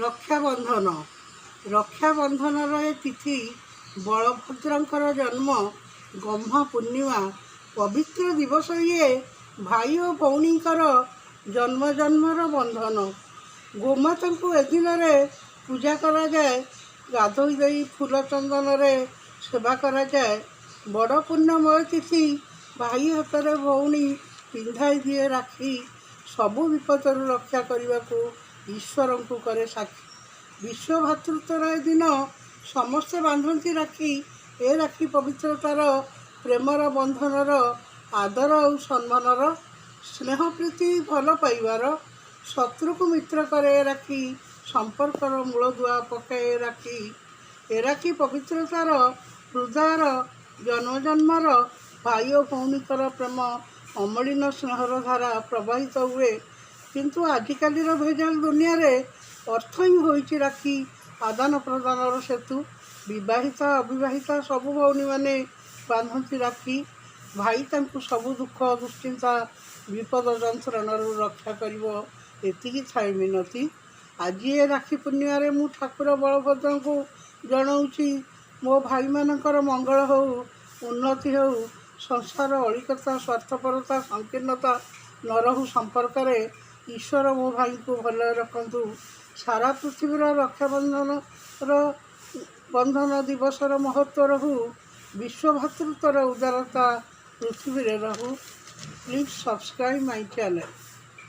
ରକ୍ଷାବନ୍ଧନ। ରକ୍ଷାବନ୍ଧନର ଏ ତିଥି ବଳଭଦ୍ରଙ୍କର ଜନ୍ମ ଗହ୍ମା ପୂର୍ଣ୍ଣିମା ପବିତ୍ର ଦିବସ। ଇଏ ଭାଇ ଓ ଭଉଣୀଙ୍କର ଜନ୍ମ ଜନ୍ମର ବନ୍ଧନ। ଗୋମାତାଙ୍କୁ ଏଦିନରେ ପୂଜା କରାଯାଏ, ଗାଧୋଇ ଦେଇ ଫୁଲ ଚନ୍ଦନରେ ସେବା କରାଯାଏ। ବଡ଼ ପୁଣ୍ୟମୟ ତିଥି। ଭାଇ ହାତରେ ଭଉଣୀ ପିନ୍ଧାଇ ଦିଏ ରାକ୍ଷୀ, ସବୁ ବିପଦରୁ ରକ୍ଷା କରିବାକୁ ଈଶ୍ୱରଙ୍କୁ କରେ ସାକ୍ଷୀ। ବିଶ୍ୱ ଭ୍ରାତୃତ୍ୱର ଏ ଦିନ ସମସ୍ତେ ବାନ୍ଧନ୍ତି ରାକ୍ଷୀ। ଏ ରାକ୍ଷୀ ପବିତ୍ରତାର, ପ୍ରେମର ବନ୍ଧନର, ଆଦର ଆଉ ସମ୍ମାନର, ସ୍ନେହ, ପ୍ରୀତି, ଭଲ ପାଇବାର। ଶତ୍ରୁକୁ ମିତ୍ର କରେ ଏ ରାକ୍ଷୀ, ସମ୍ପର୍କର ମୂଳଦୁଆ ପକାଏ ଏ ରାକ୍ଷୀ। ଏ ରାକ୍ଷୀ ପବିତ୍ରତାର, ହୃଦୟର, ଜନ୍ମ ଜନ୍ମର ଭାଇ ଓ ଭଉଣୀଙ୍କର ପ୍ରେମ, ଅମଳିନ ସ୍ନେହର ଧାରା ପ୍ରବାହିତ ହୁଏ। କିନ୍ତୁ ଆଜିକାଲିର ଭେଜାଲ ଦୁନିଆରେ ଅର୍ଥ ହିଁ ହୋଇଛି ରାକ୍ଷୀ ଆଦାନ ପ୍ରଦାନର ସେତୁ। ବିବାହିତା, ଅବିବାହିତା ସବୁ ଭଉଣୀମାନେ ବାନ୍ଧନ୍ତି ରାକ୍ଷୀ। ଭାଇ ତାଙ୍କୁ ସବୁ ଦୁଃଖ, ଦୁଶ୍ଚିନ୍ତା, ବିପଦ, ଯନ୍ତ୍ରଣାରୁ ରକ୍ଷା କରିବ, ଏତିକି ଥାଏ ମିନତି। ଆଜି ଏ ରାକ୍ଷୀ ପୂର୍ଣ୍ଣିମାରେ ମୁଁ ଠାକୁର ବଳଭଦ୍ରଙ୍କୁ ଜଣାଉଛି, ମୋ ଭାଇମାନଙ୍କର ମଙ୍ଗଳ ହେଉ, ଉନ୍ନତି ହେଉ, ସଂସାର ଅଳିକତା, ସ୍ୱାର୍ଥପରତା, ସଂକୀର୍ଣ୍ଣତା ନ ରହୁ ସମ୍ପର୍କରେ। ଈଶ୍ୱର ମୋ ଭାଇଙ୍କୁ ଭଲରେ ରଖନ୍ତୁ। ସାରା ପୃଥିବୀର ରକ୍ଷାବନ୍ଧନର ବନ୍ଧନ ଦିବସର ମହତ୍ତ୍ୱ ରହୁ। ବିଶ୍ୱ ଭ୍ରାତୃତ୍ୱର ଉଦାରତା ପୃଥିବୀରେ ରହୁ। Please subscribe my channel.